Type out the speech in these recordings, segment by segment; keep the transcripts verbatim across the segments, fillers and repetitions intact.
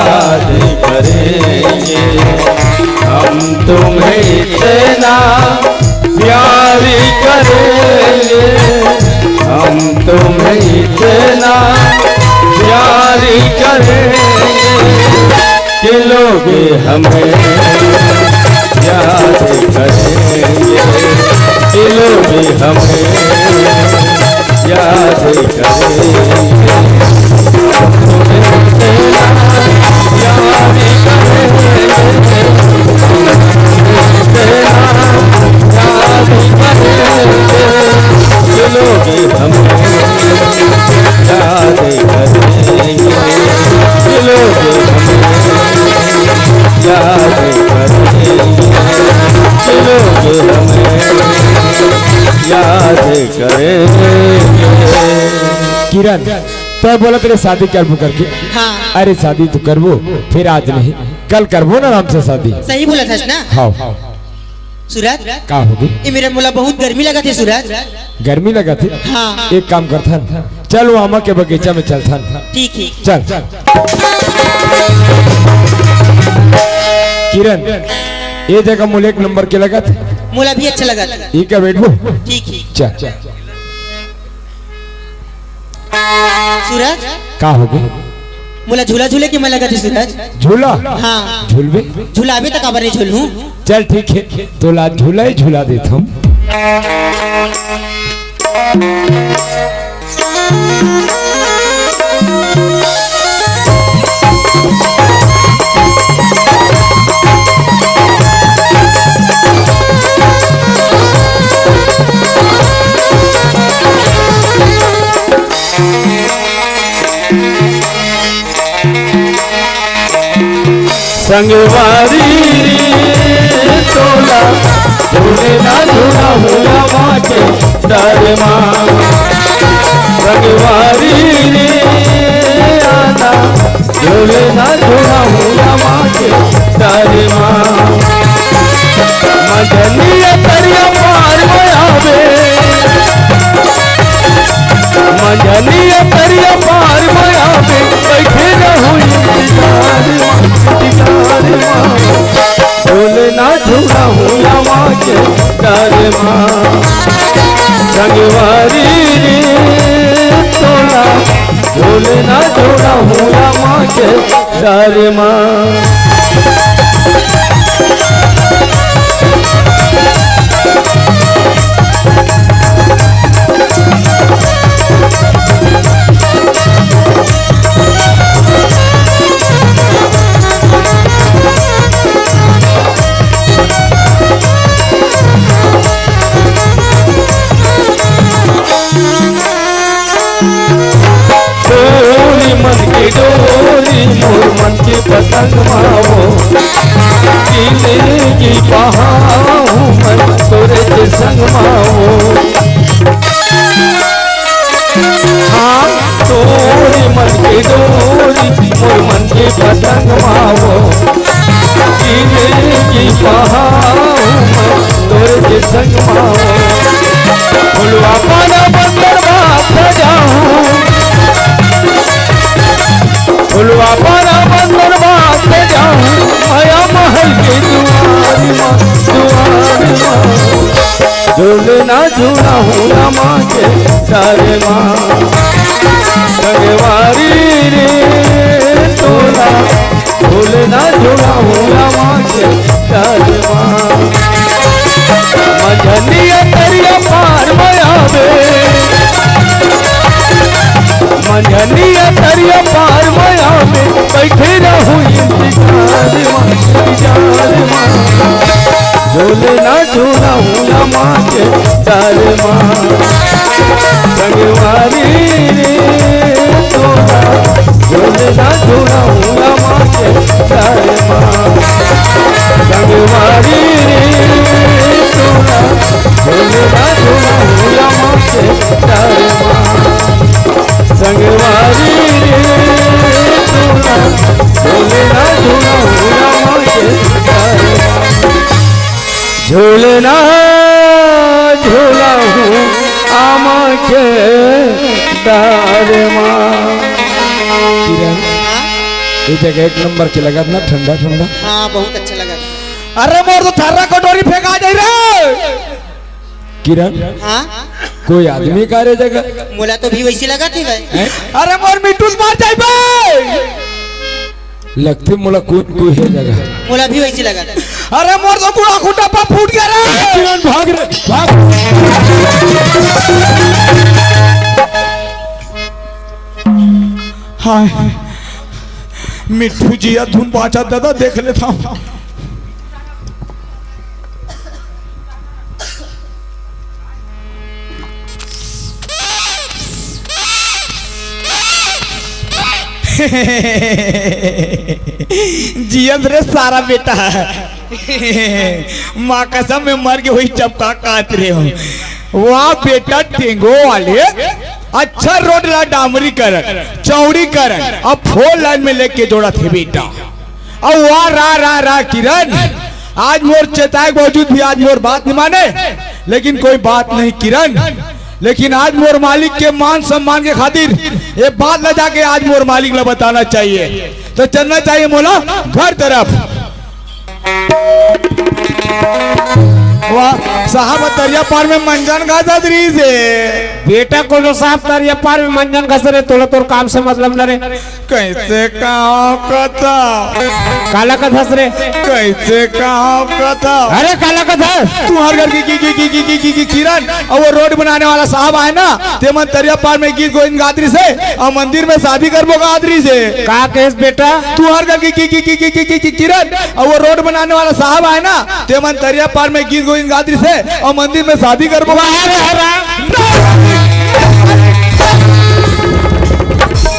याद करेंगे, हम तुम्हें इतना प्यार करेंगे, हम तुम्हें इतना प्यार करेंगे कि लोग हमें याद करेंगे, कि लोग हमें याद करेंगे। याद करेंगे, याद करेंगे, लोग हमें याद करेंगे, लोग हमें याद करेंगे, लोग हमें याद करेंगे। किरण, तैं बोलत रहे शादी करबो करके। हाँ। अरे शादी तो करबो, फिर आज नहीं, कल करबो ना आराम से शादी। सही बोलत हस ना? हाँ। सूरज। का होगे? ए मेर मोला बहुत गर्मी लगत हे सूरज। गर्मी लगत हे? हाँ। एक काम करथन, चल वो आमा के बगीचा में चलथन। ठीक हे। चल। किरण, ए जगह मोला एक नंबर के लगत हे। मोला भी अच्छा लगत हे। ए का बैठबो? ठीक हे। चल। सूरज। का होगे? मोला झूला झूले के मन लगत हे सूरज। झूला? हाँ। झूलबे? झूलाबे त काबर नहीं झूलहूँ? चल ठीक हे, तोला झूला ही झूला देथंव। संगवारी रे तोला झूले ना झूला हुआ माँ के दरमा। संगवारी रे आना झूले ना झूला हुआ माँ के दरमा। मजनिया तरिया पार में आवे, मजनिया तरिया पार में आवे, बैठे रहू इंतजार मा, इंतजार मा। झूले ना झूला हुआ माँ के दरमा। संगवारी रे तोला झूले ना झूला हुआ माँ के दरमा। तोरी मन के डोरी मोर मन के पतंग मावो, जिंदगी बहाऊं मैं तोरे के संग मावो। हाँ, तोरी मन के डोरी मोर मन के पतंग मावो, जिंदगी बहाऊं मैं तोरे के संग मावो। फुलवा पाना बंदर बात सजाऊं, फुलवा पाना बंदर बात सजाऊं, माया महल के दुआर मा, दुआर मा। झूलना झूला हूँ रमा के दरमा। संगवारी रे तोला झूलना झूला हूँ रमा के दरमा। मजनिया तरिया पार में आवे, मजनिया तरिया पार में आवे, बैठे रहू इंतजार मा, इंतजार मा। झूलना झूला हूँ रमा के दरमा। संगवारी रे तोला झूलना झूला हूँ रमा के दरमा। संगवारी रे तोला झूलना झूला हूँ रमा के दरमा। संगवारी रे तोला झूलना झूला हूँ रमा के दरमा। झूलना झूला हूँ आमा के दरमा। किरण, ये जगह एक नंबर के लगत ना, ठंडा ठंडा। हाँ, बहुत अच्छा लगा। अरे मोर तो थर्रा कटोरी फेंका जाई रे। किरण, हाँ? कोई आदमी का रे जगह? मोला तो भी वैसी लगत हे भाई। हैं? अरे मोर मिट्टू से मार जाई बे। लगथे मोला कोई कोई हे जगह। मोला भी वैसी लगत। अरे मोर तो गुड़ा खूंटा पर फूट गया रे। किरण भाग रे, भाग। हाय, मिट्टू जी, या धुन बाचा दादा, देख लेता हूँ। जियत रे सारा बेटा। माँ कसम में मर के वही चपका काट रहे हो। वाह बेटा, टेंगो वाले, अच्छा रोड ला डामरीकरण, चौड़ीकरण, अब फोर लाइन में लेके जोड़त हे बेटा। अब वाह रा रा रा किरण, आज मोर चेताए के बावजूद भी आज मोर बात नहीं माने, लेकिन कोई बात नहीं किरण, लेकिन आज मोर मालिक के मान सम्मान के खातिर ये बात ला जाके आज मोर मालिक ला बताना चाहिए। तो चलना चाहिए मोला घर तरफ। वाह, साहब तरिया पार में मंजन घसत रहिस हे। बेटा, कोनो साहब तरिया पार में मंजन घसत रहे, तोला तोर काम से मतलब न रे। कैसे कहा कथा? काला कथस रे? कैसे कहा कथा? अरे काला कथस? तुम्हार घर की, की, की, की, की, की, की, की किरण, और वो रोड बनाने वाला साहब आए ना, ते मन तरिया पार में गीत गोविंद गात रहिस हे, और मंदिर में शादी करबो गात रहिस हे। का कहेस बेटा? तुम्हार घर की, की, की, की, की, की, की, की किरण, और वो रोड बनाने वाला साहब आए ना, ते मन तरिया पार में गीत गोविंद गात रहिस हे, और मंदिर में शादी करबो। वाह रे हराम।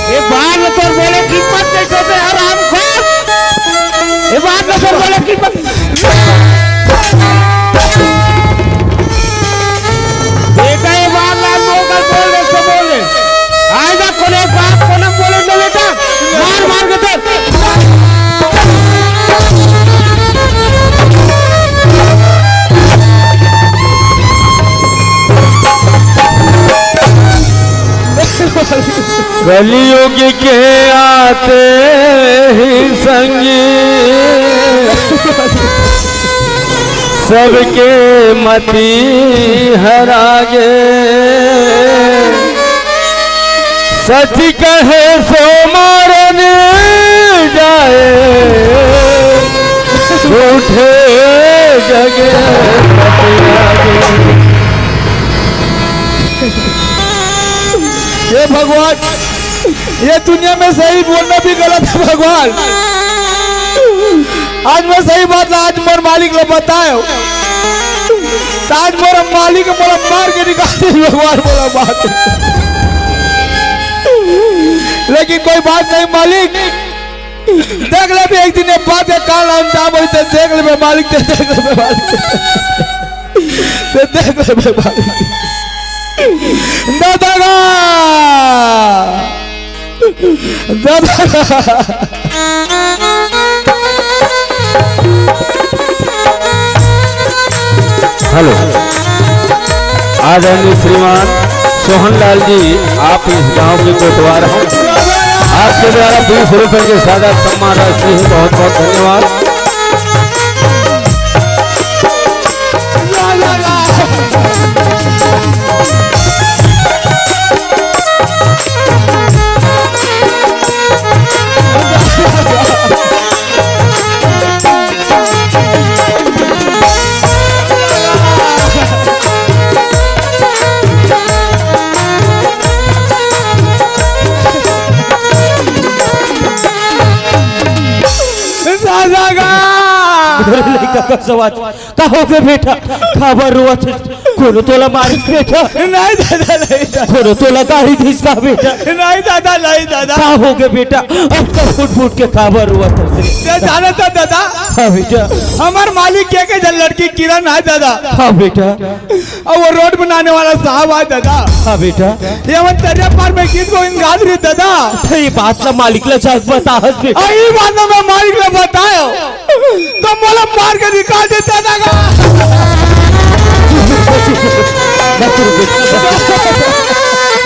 ये बात में तोर बोले कीमत नहीं सोचे हराम खोर। ये बात में तोर बोले कीमत। बेटा, ये बात लाल मोहन बोल दे, इसको बोल दे। आएगा कोने बाप को ना बोले ना बेटा, मार मार के तो। कलयुग के आते ही संगी सबके मति हरा गे। सच कहे सो मारन जाए, झूठे जगे पति लागे। हे भगवान, ये दुनिया में सही बोलना भी गलत है भगवान। आज मैं सही बात ला, आज मोर मालिक ला बतायो, तो आज मोर मालिक मोला मार के निकाल दे भगवान, मोला मार। लेकिन कोई बात नहीं मालिक, देख ले भी एक दिन ये बात का काल अंजाम होई, ते देख ले बे मालिक, ते देख ले बे मालिक, ते देख ले बे मालिक। दादा गा, दादा गा। हेलो, आदरणीय श्रीमान सोहन लाल जी, आप इस गांव के कोटवार हैं। आपके द्वारा बीस रुपए के सादा सम्मान राशि है। बहुत बहुत धन्यवाद। दादा गा। मोर लइका का सवाल, का हो गे बेटा? काबर रोवत हस? कोनो तोला मारिस बेटा? नहीं दादा, नहीं दादा। कोनो तोला गारी दिस का बेटा? नहीं दादा, नहीं दादा। का हो गे बेटा? अब तो फुट फुट के काबर रोवत हस रे? ते जानत हस दादा? हाँ बेटा। हमर मालिक के, के जन लड़की किरण है दादा। हाँ बेटा। अउ वो रोड बनाने वाला साहब आय दादा। हाँ बेटा। ये हमन तरिया पार में गीत गोविंद गात रहे दादा। तो ये बात ला मालिक ला जाके बताहस बेटा। अउ ये बात ला मैं मालिक ला बतायो, तो मोला मार के निकाल दे दादा गा।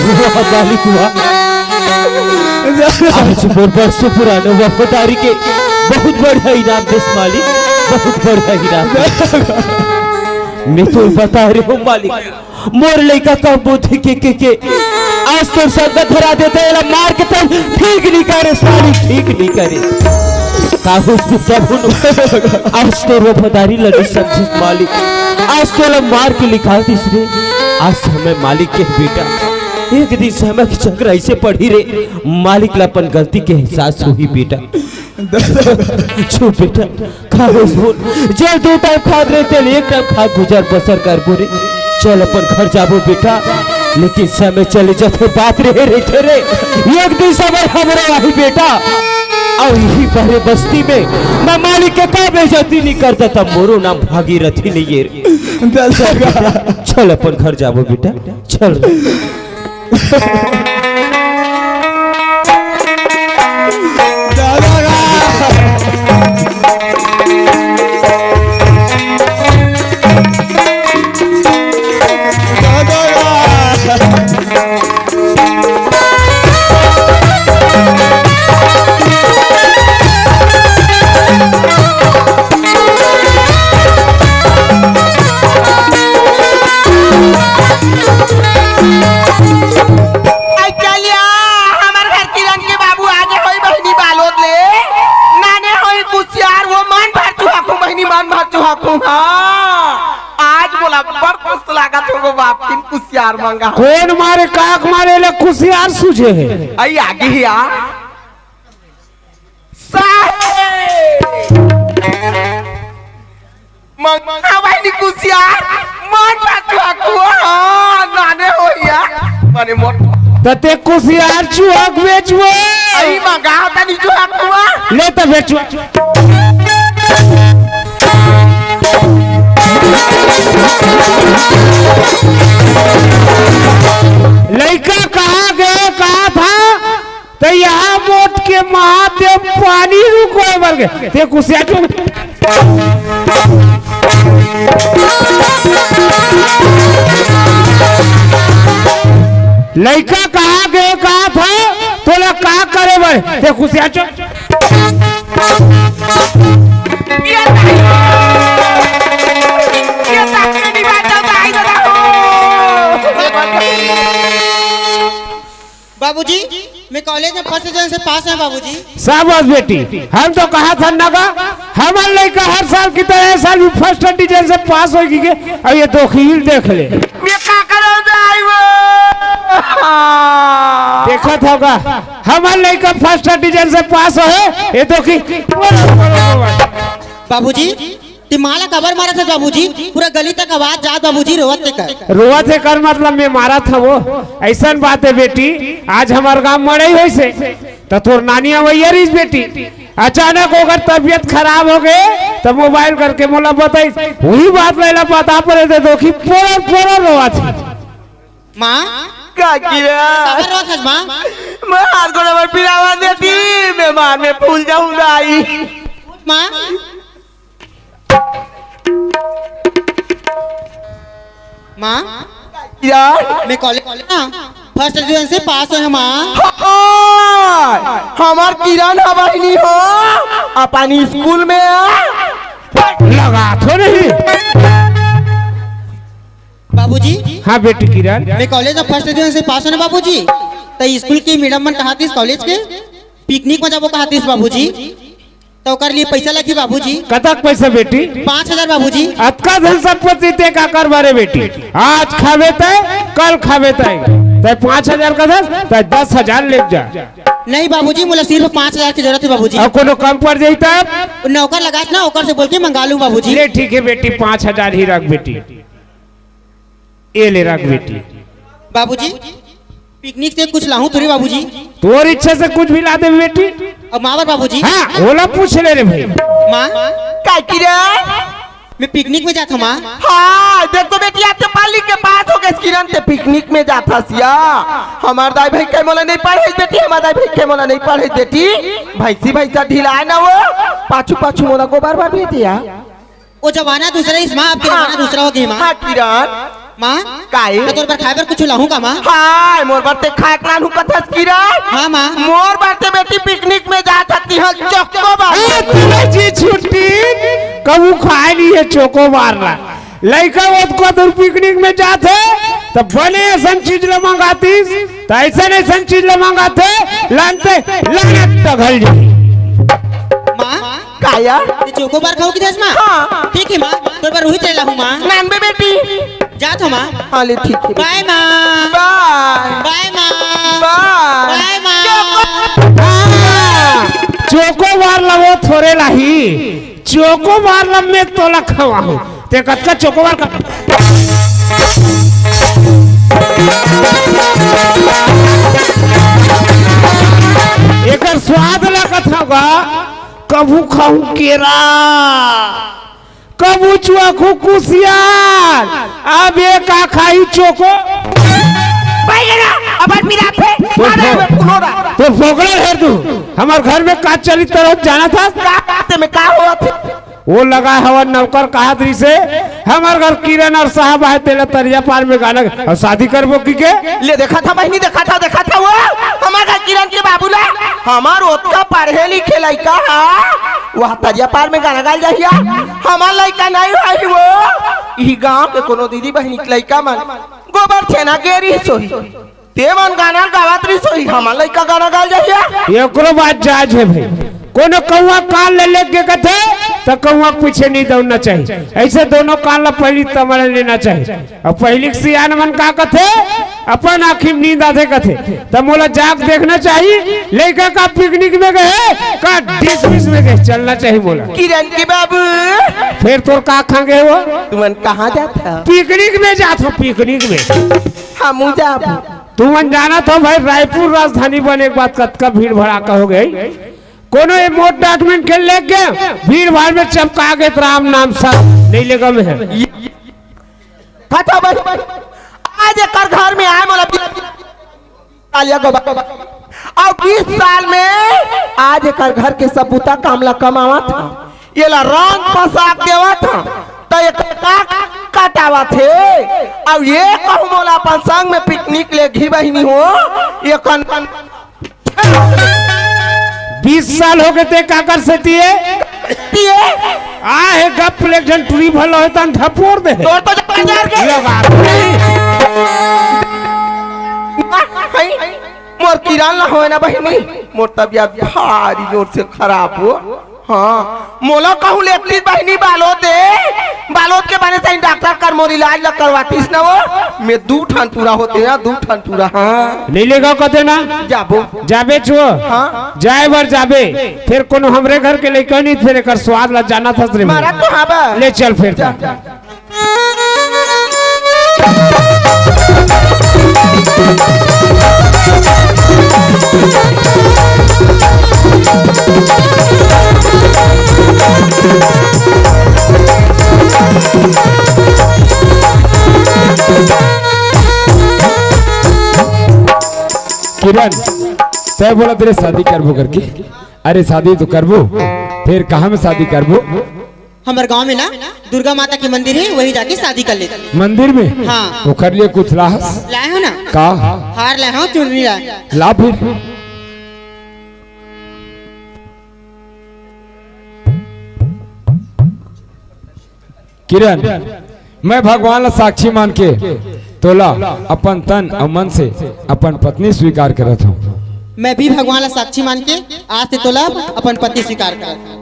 वाह मालिक वाह। आज मोर बरसों पुराने वफादारी के बहुत बढ़िया इनाम देस मालिक, बहुत बढ़िया इनाम देस। मैं तो बता रहे हूँ मालिक, मोर लइका का बुद्धि के, के, के आज तोर संगत धरा देते, एला मार के तब ठीक नहीं करे मालिक, ठीक नहीं करे। का होइस प्रभु नु, आज तोर वफादारी ल नहीं समझिस मालिक, आज तोला मार के निकाल दिस रे। आज समय मालिक के बेटा, एक दिन समय के चक्र ऐसे पढ़ी रे, मालिक ला अपन गलती के एहसास होही बेटा। चुप बेटा, खा होइस बोल। जेल दो टाइम खात रहे, तेल एक टाइम खा गुजर बसर कर बोले। चल अपन घर जाबो बेटा, लेकिन समय चले जाथे बात रहे रहिथे रे। एक दिन समय हमरो आही बेटा, अउ यही बहरे बस्ती में मैं मालिक के का बेइज्जती नहीं करता, तब मोरो नाम भागीरथी नहीं है रे। चल अपन घर जाबो बेटा, चल। आई चलिया, हमर घर किरण के बाबू आगे होई बहिनी बालोद ले, नाने होई कुसियार, वो मन भर चुहाकू बहिनी, मन भर चुहाकू। हाँ, आज मोला बड़ खुश लागत हो गो बाप, किन कुसियार मंगा। कोन मारे, काक मारे ले कुसियार सूझे हे? आई आगे ही आ। साहेब! मंगा बहिनी कुसियार, मन बा चुहाकू, हाँ, नाने होइया। माने मोट। त ते कुसियार चुहक बेचबो। आई मंगा तनी चुहाकू। ले त बेचबो। लइका कहाँ गे, कहाँ था? त यहाँ मोट के महादेव पानी रुकवाए बर गे। ते कुसियार चुहक। लइका कहाँ गे, कहाँ था? तोला का करे बर? ते कुसियार चुहक। बाबूजी, मैं कॉलेज में फर्स्ट डिवीजन से पास हूँ बाबूजी। शाबाश बेटी, हम तो कहा था ना का, हमर लइका हर साल की तरह ए साल भी फर्स्ट डिवीजन से पास होइगे। अब ये दोखी ल देख ले। मैं का करूँ दाई वो? देखत होगा, हमर लइका फर्स्ट डिवीजन से पास होहे, ये दोखी। बाबूजी, ते माँ ला काबर मारत हस बाबूजी? पूरा गली तक आवाज जात बाबूजी, रोवत हे कर। रोवत हे कर मतलब मैं मारत हँव वो? अइसन बात हे बेटी, आज हमर गाँव मड़ई होइस हे, त तोर नानी अवइया रहिस बेटी, अचानक ओकर तबियत खराब होगे, त मोबाइल करके मोला बताइस, उही बात ला एला बता परे दे दो कि पोरर पोरर रोवत हे। माँ? का किरा? काबर रोवत हस माँ? मैं हाथ गोड़ में पिरावा देती, मैं मार में फूल जाऊँ दाई। माँ? माँ? यार? मैं कॉलेज ना फर्स्ट डिवीजन से पास होय हँव माँ। हाय! हमर किरण ह बहिनी हो, अपन स्कूल में आ। लगा तो नहीं। बाबूजी। हाँ बेटी किरण। मैं कॉलेज में फर्स्ट डिवीजन से पास होय हँव बाबूजी। त स्कूल के मैडम मन कहातिस कॉलेज के पिकनिक में जाबो कहातिस बाबूजी। त ओकर लिए पैसा लगही बाबूजी। कतक पैसा बेटी? पाँच हजार बाबूजी। अतका धन संपत्ति ते का करबे रे बेटी? आज खाबे तैं, कल खाबे तैं। तैं पाँच हजार कथस, तैं दस हजार ले जा। नहीं बाबूजी, मोला सिर्फ पाँच हजार के जरूरत हे बाबूजी। अउ कोनो कम पड़ जाही तब? नौकर लगास ना, ओकर से बोल के मंगा लूँ बाबूजी। ले ठीक हे बेटी, पाँच हजार ही रख बेटी। ए ले रख बेटी। बाबूजी, पिकनिक से कुछ लाहूं थोड़ी बाबूजी। तोर इच्छा से कुछ भी ला दे बेटी। अब माँ बर बाबूजी। हाँ, ओला पूछ ले रे भाई। माँ। का किरा? मैं पिकनिक में जात हँव माँ। हाँ, देख तो बेटी, आज ते पाली के पास होगेस किरण, ते पिकनिक में जात हस या। हमर दाई भाई के मोला नहीं पढ़े बेटी, हमर दाई भाई के मोला नहीं पढ़े बेटी। भैंसी भैंसा ढिलाए ना वो, पाछू पाछू मोला गोबर बर भी दिया। वो जमाना दूसरा हे माँ, अब के हाँ, जमाना दूसरा होगे माँ। हाँ किरण, माँ, काहे? त तोर बर खाए बर कुछ लाहूँ का, माँ? हाय, मोर बर ते खाए के लानहूँ कथस किरण? हाँ, माँ। मोर बर ते बेटी पिकनिक में जात हती, हाँ, चोकोबार। ए, तेरे जी छुट्टी, कभू खाए नहीं है चोकोबार ला। लइका ओतका दूर पिकनिक में जात हे, त बने असन चीज ल मंगातिस, त अइसन अइसन चीज ल मंगाथे, लानते लानत टघल जाही। माँ, काया? ये चोकोबार खाहूँ किथस, माँ? हाँ। ठीक हे, माँ, तोर बर उही चला हूँ, माँ। नानबे बेटी। जात हूँ, माँ। हाँ, ले, ठीक हे। बाय, माँ। बाय। बाय, माँ। बाय। बाय, माँ। हाँ, चोकोबार ला वो थोरे लाही। चोकोबार ला मैं तोला खवाहूँ। ते कतका चोकोबार का एकर स्वाद ला कथव गा, कभू खाहूँ केरा, कभू चुवाहूँ कुसियार, अब ये का खाही चोको? भाई, ये ना, अपन पिरात हे, तो मारे फो-, में फुलोरा। तो फोकला है तू, हमर घर में का चरित्र हो जानत हस? का बात में का होत हे? वो लगा हवा नौकर कहत रहिसे, हमर घर किरण अउ साहब आए, तेला तरिया पार में गाना, अउ शादी करबो कहिके। ले देखा था बहिनी, देखा था, देखा था वो, हमर घर किरण के बाबू ला, हमर ओतका पढ़े लिखे लइका हा, वह तरिया पार में गाना गाल जाही या, हमर लइका नहीं होही वो, इही गांव के कोनो दीदी बहिनी के लइका मन गोबर छेना गेरी सोही। ते मन गाना गावत रहिस होही, हमर लइका गाना गाल जाही या? एकरो बात जायज हे भाई। कोनो कौवा कान ले लेके कथे, त कौवा के पीछे नहीं दौड़ना चाहिए। अइसे दोनों कान ला पहिली तमड़ लेना चाहिए। अउ पहिली के सियान मन का कथे, अपन आँखी में नींद आथे कथे, त मोला जाग देखना चाहिए। लइका का पिकनिक में गे, का डिसमिस में गे, चलना चाहिए मोला। किरण के बाबू। फेर तोर का खांगे वो? तुमन कहाँ जात हव? पिकनिक में जात हव, पिकनिक में। हमू जाबो। तुमन जानत हव भाई, रायपुर राजधानी बने के बाद कतका भीड़ भड़ाका हो गे। कोनो ये मोट डाकमेंट के लेके भीड़ भाड़ में चपका गे त राम नाम सर नहीं लेगा में है। खत्म भाई, आज एकर घर में आए मोला तालिया गोबा। अउ बीस साल में आज एकर घर के सब बुता काम ला कमावत हव, येला रंग पोशाक देवत हव, त एकर का कटावत हे? अउ ये कहूँ मोला अपन संग में पिकनिक लेगही बहिनी हो, एकर बीस साल हो गे ते काकर सेती हे? ये आ हे गप ले एक झन टुरी भलो हे तन थपोर दे। तोर तो जा बाजार के। लगा। हई, मोर किरण ला होय ना बहिनी, मोर तबियत भारी जोर से खराब हो। हाँ, मोला कहूँ लेगतिस बहिनी बालोद दे, बालोद के बने सही डॉक्टर कर मोर इलाज ला करवातिस ना वो, मैं दू ठन टूरा होते ना, दू ठन टूरा, हाँ। नहीं लेगा कथे ना? जाबो। जाबे छो। हाँ। जाए बर जाबे, फेर कोनो हमरे घर के लइका नहीं, फेर एकर स्वाद ला जानत हस रे मारा मोर। तो हाँ बा। ले चल फेर जा। जा। किरण, तैं बोलत रहे शादी करबो करके। अरे शादी तो करबो, फेर कहाँ में शादी करबो? हमर गांव में ना दुर्गा माता के मंदिर हे, वही जाके शादी कर लेथन। मंदिर में? हाँ। ओकर लिए कुछ लाहस? लाए हंव ना? का? हार लाए हंव, चुनरी लाए। ला फिर। किरण, मैं भगवान ला साक्षी मान के तोला अपन तन अउ मन से अपन पत्नी स्वीकार करत हंव। मैं भी भगवान ला साक्षी मान के आज से तोला अपन पति स्वीकार करत हंव।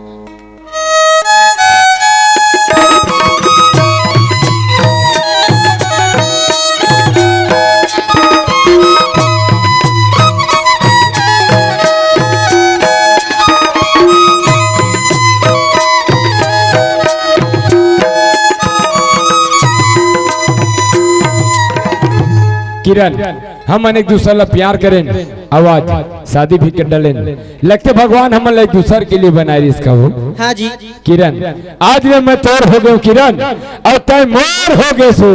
किरण, हमन एक दूसर ला प्यार करेन, अउ आज शादी भी कर डलेन। लगथे भगवान हमन ला एक दूसर के लिए बनाए रिहिस का हो। हाँ जी। किरण, आज ले मैं तोर हो गेंव किरण, अउ तैं मोर हो गेसु।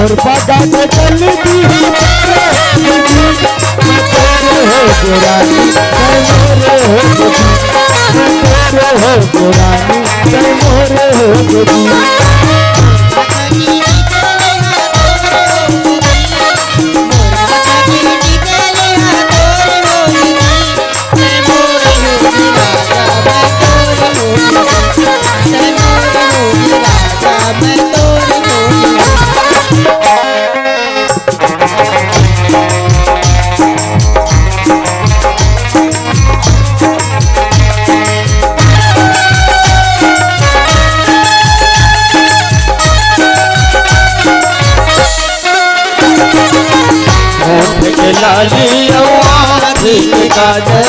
मोर पागा के कल दी, मैं तोर हो गो रानी, मैं मोर हो गो जी, मैं तोर हो गो रानी, मैं मोर हो गो जी। होठ के लाली अउ आँखी के काजर,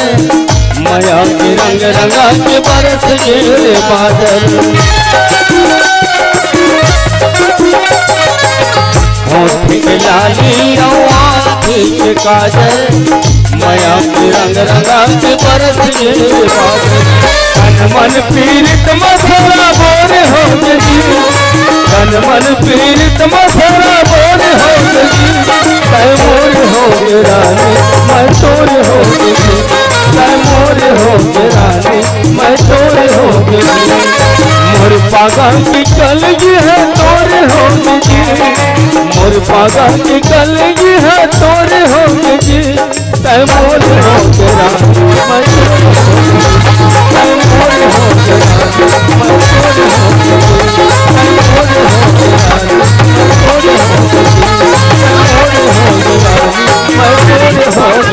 मया के रंग रंगा के बरस गे बादर। होठ के लाली अउ आँखी के काजर, मया के रंग रंगा के बरस गे बादर। तन मन पीड़ित मथुरा बोर हो गई, तन मन पीड़ित मथुरा बोर हो गई। तै मोर हो गे रानी, मैं तोर हो गई। तै मोर हो गे रानी, मैं तोर हो गई। मोर पागा के कल दी है तोर हो गई। मोर पागा के कल दी है तोर हो गई। तै मोर हो गे रानी, मैं तोर हो गई। तै मोर हो गे रानी, मैं तोर हो गई। तै मोर हो गे रानी, मैं तोर हो गई। तै मोर हो गे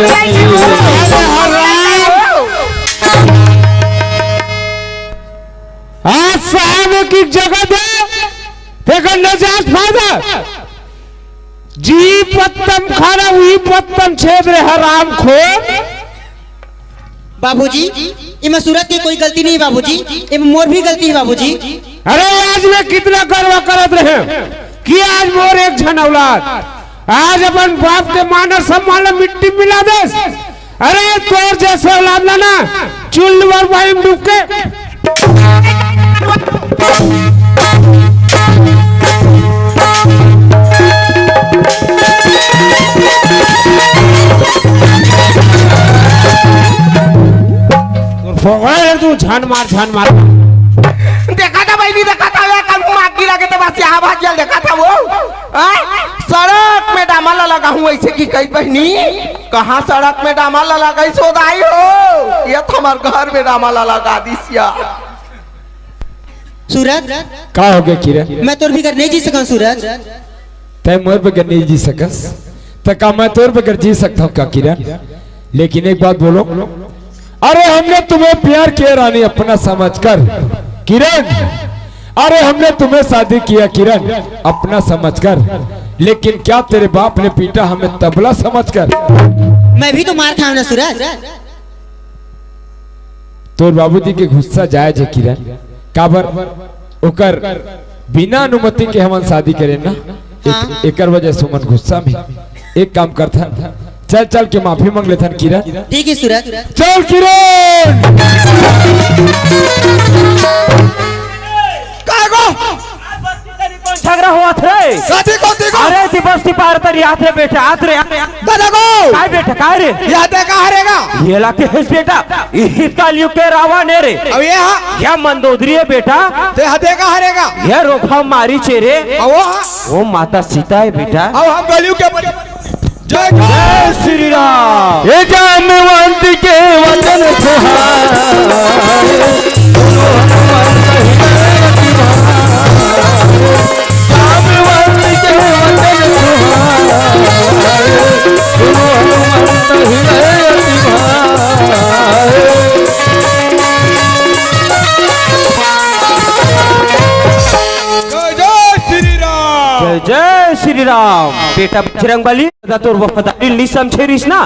रानी, मैं तोर हो गई। आज साहब एक, एक जगह दे, तेकर नजात फायदा। जी पत्तम खाना, वही पत्तम छेद रे हराम खोर। बाबूजी, एमा सूरत के कोई गलती नहीं बाबूजी, एमा मोर भी गलती है बाबूजी। अरे आज मैं कितना गर्व करत रहे कि आज मोर एक झन औलाद आज अपन बाप के मान और सम्मान ला मिट्टी मिला देस। अरे तोर जैसे औलाद ला ना चुल्लू और पानी में डूब के तोर फोकट है तू, झान मार, झान मार। देखा था बहिनी, देखा था, ये कल मार गिरा के तो बस यहाँ भाग गया, देखा था वो। हाँ? सड़क में डामर ला लगाहूँ ऐसे कि कही बहिनी, कहाँ सड़क में डामर ला लगाई सोदाई हो, ये तो हमार घर में डामर ला लगा दिस या। सूरज, का हो गया किरण? मैं तोर बिगर नहीं जी सकूँ सूरज। तै मोर बगैर नहीं जी सकस, त का मैं तोर बगैर जी सकता हूँ का किरण? लेकिन एक बात बोलो, अरे हमने तुम्हें प्यार किया रानी अपना समझकर, किरण, अरे हमने तुम्हें शादी किया किरण अपना समझकर, लेकिन क्या तेरे बाप ने पीटा हमें तबला समझकर? मैं भी तो मार खाऊं ना सूरज। तोर बाबूजी के गुस्सा जायज हे किरण, काबर ओकर बिना अनुमति के हमन शादी करे ना। एक, हाँ। एकर वजह से ओमन गुस्सा में। एक काम करथन, चल चल के माफी मांग लेथन किरण। ठीक है सूरज। चल किरण। काय गो? कौन झगड़ा होवत हे? कथी, कथी गो? अरे, दिवस तिपार तर याद रे बेटा, आत रे, आत रे। दादा गो। काय बेटा, काय रे? ये हाथे का हरे गा? ये ला के हेस बेटा, इहित कलयुग के रावण हे रे। अब ये हा? ये मंदोदरी हे बेटा। ते हाथे का हरे गा? ये रोखा मारी छे रे। अब वो हा? वो माता सीता हे बेटा। अब हम कलयुग के जय जय श्री राम। हे जामवंत के वचन सुहाए, सुनो हनुमंत हृदय अति भाए। जामवंत के वचन सुहाए, सुनो हनुमंत हृदय अति भाए। जय जय श्री राम। जय जय श्री राम। बेटा बजरंग बली, दादा तोर वफादारी नी समझे रिस ना।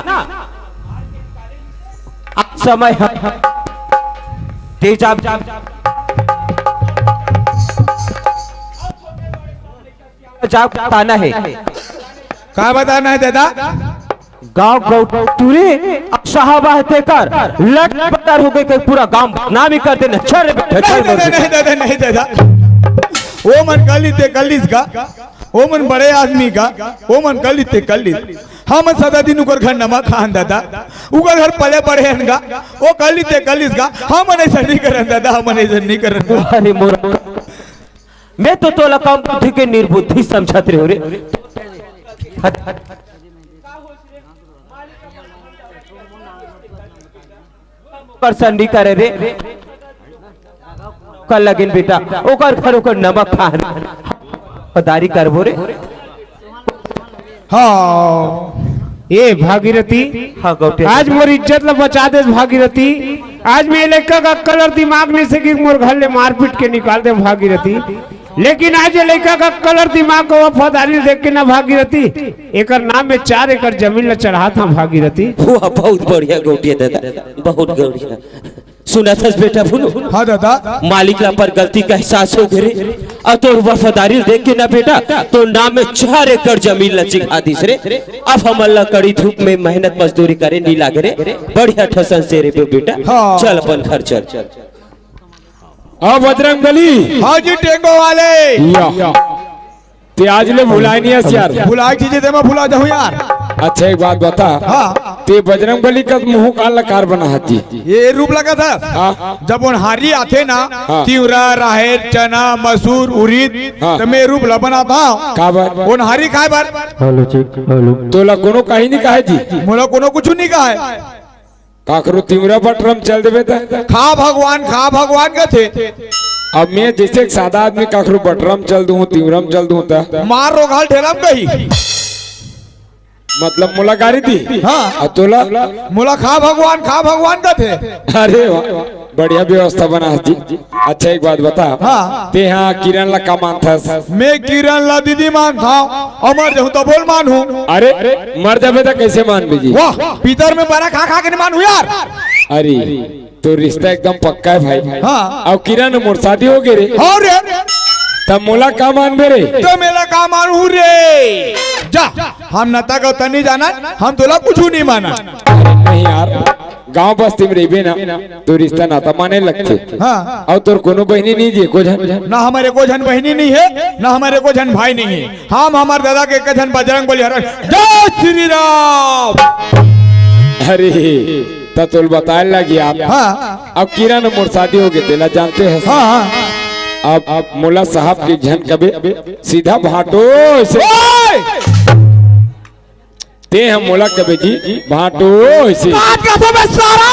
आज समय ह। ते जा, जा, जा बताना हे। का बताना हे दादा? गाँव गौटूरी अउ साहब हे तेकर लट बटर हो गे, पूरा गाँव बदनामी कर देना। चल रे बेटा, चल नहीं दादा, नहीं दादा, नहीं दादा। वो मन गली ते गलीस का। ओ मन बड़े आदमी गा, ओ मन कर लिते कर लित। हमन सदा दिन उकर घर नमक खान दादा, उकर घर पले पड़े हन गा, ओ कर लिते कर लित गा, हमन ऐसा नहीं करन दादा, हमन ऐसा नहीं करन गा। अरे मोर, मैं तो तोला कम बुद्धि के निर्बुद्धि समझत रहे रे। ओकर संडी करे रे, ओकर लगिन बेटा, ओकर घर ओकर नमक खान पदारी करबो रे। हाँ। ए भागीरथी, हाँ, गौटिया। आज मोर इज्जत ला बचा देस भागीरथी। आज मैं लइका का अक्कल अउ दिमाग नहीं से कि मोर घर ले मारपीट के निकाल दे भागीरथी। लेकिन आज ये लइका का अक्कल अउ दिमाग का वफादारी देख के ना भागीरथी, एकर नाम में चार एकड़ जमीन ला चढ़ात हंव भागीरथी। वाह, बहुत बढ़िया गौटिया दादा, बहुत बढ़िया। सुनत हस बेटा भुनू? हाँ दादा। मालिक ला पर गलती का एहसास हो गे रे, अउ तोर वफादारी देख के ना बेटा, तोर नाम में चार एकड़ जमीन ला चिखा दिस रे। अब हमन ला कड़ी धूप में मेहनत मजदूरी करे नी लागे रे। बढ़िया ठसन से रे बेटा। हाँ। चल अपन घर चल। आओ बजरंग बली। हाँ जी, टेंगो वाले। या। ते आज ले भुलाय नहीं हस यार। भुलाय चीजें ते मैं भुला जाऊँ यार। अच्छा, एक बात बता। हाँ। ते बजरंग बली का मुंह कान ला कार बना हस जी? ये रूप लगा था। हाँ। जब ओनहारी आथे ना, हाँ। तिवरा, राहेर, चना, मसूर, उरीद, हाँ। तो मैं रूप ला बनाता हूँ। काबर? ओनहारी खाय बर। Hello, check, hello. तोला कोनो कहीं नहीं कहे जी? मोला कोनो कुछ नहीं कहे। काकरो तिवरा बटरम चल देबे त? खा भगवान, खा भगवान कथे। अब मैं जैसे एक सादा आदमी काकरो बटरम चल दूं, तिवरम चल दूं त? मार रोघाल ठेलम कही। मतलब मोला गारी दी? हाँ। अउ तोला? मोला खा भगवान, खा भगवान कथे। अरे वाह, बढ़िया व्यवस्था बना हस जी। अच्छा, एक बात बता। हाँ। ते हा किरण ला का मानथस? मैं किरण ला दीदी मानथंव, अउ मर जाहूं त बोल मानहूं। अरे, मर जाबे त कैसे मानबे जी? वाह, पीतर में बरा खा खा के नहीं मानहूं यार। अरे, तो रिश्ता एकदम पक्का है भाई। हाँ। अउ किरण मोर शादी हो गे रे। हाँ रे। त मोला का मानबे रे? त मोला का मानहूं रे? जा, हम नता गौता नहीं जाना, हम तोला कुछ नहीं माना। नहीं यार, गांव बस्ती में रहिबे ना, तो रिश्ता नाता माने लगथे। हाँ। अउ तोर कोनो बहिनी नहीं जी, एको झन? ना, हमर एको झन बहिनी नहीं है, ना हमर एको झन भाई नहीं है। हम हमर दादा के एक झन बजरंग बली हरन। जय श्री राम। अरे, त तोल बताए लगी आप। हाँ। अब किरण मोर शादी हो गे, तेला जानते हैं। हाँ, हाँ। अब, अब मोला साहब के झन कबे, सीधा भाटो से। ओए! ते हम मोला कबे जी, भाटो ऐसे। काट का सब सारा।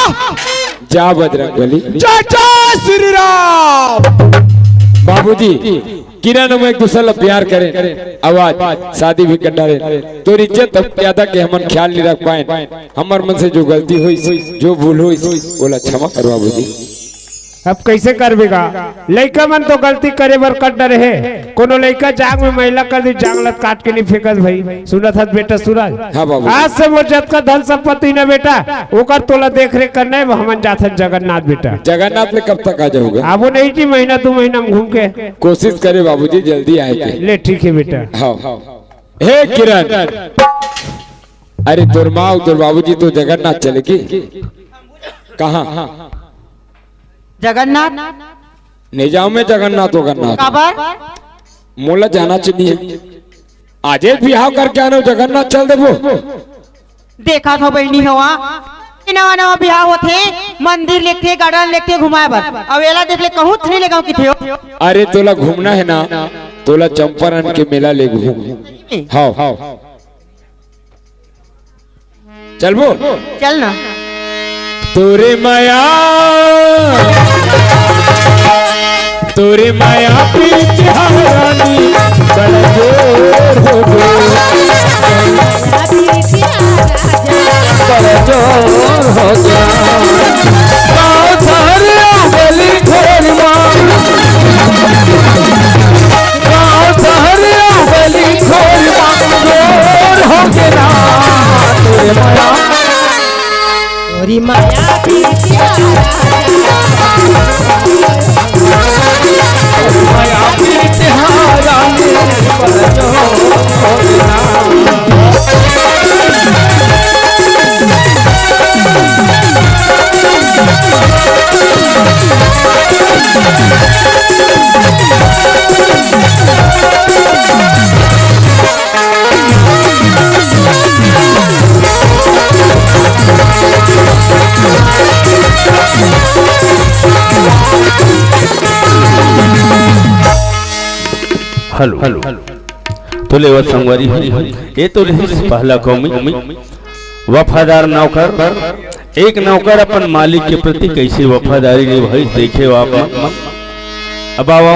जा बजरंग बली। जय जय श्री राम। बाबूजी, किरण हम एक दूसर ला प्यार करें, अउ आज शादी भी कर डारें, तोर इज्जत अउ मर्यादा के हमन ख्याल नहीं रख पाएन। हमर मन से जो गलती होइस, जो भूल होइस, ओला क्षमा कर बाबूजी। अब कैसे करबे गा? लइका मन तो गलती करे बर कर डरे हे। कोनो लइका जांग में मैला कर दी, जांग लत काट के नहीं फेंकस भाई। सुनत हस बेटा सूरज? हाँ बाबू। आज से मोर जतका धन संपत्ति न बेटा, ओकर तोला देख रेख करना है, वो हमन जाथन जगन्नाथ बेटा। जगन्नाथ में कब तक आ जाओगे? आबो नहीं जी, महीना दो महीना में घूम के। कोशिश करे बाबूजी, जल्दी आए के। ले ठीक है बेटा। हाँ। हे किरण, अरे तोर माँ, तोर बाबूजी तो जगन्नाथ चले की? कहाँ? जगन्नाथ। नहीं जाऊं मैं जगन्नाथ वगन्नाथ। काबर? मोला जाना चाहिए। आजे बिहाव करके आने जगन्नाथ चल देबो। देखा था बहिनी हवा, नवा नवा बिहाव होथे, मंदिर लेगथे, garden लेगथे घुमाए बर। अब एला देख ले, कहूँ नहीं ले गाँव की थे हो। अरे तोला घूमना है ना, तोला चंपारण के मेला ले घूम। हाँ। चलबो? चल ना। तोरे माया, तोरे माया प्रीत हारानी बड़ा जोर हो गया। बड़ा जोर हो गया। गाँव शहर बली घर माँ। गाँव शहर बली घर माँ। जोर हो गया। तोरे माया। तोरी माया प्रीतिया माया प्रीतिया रानी बरजो। हेलो। तो लेवत संगवारी हो, ये तो रहिस पहला कौमी, वफादार नौकर। एक नौकर अपन मालिक के प्रति कैसे वफादारी निभाई, देखे हो आप मन। अब आवा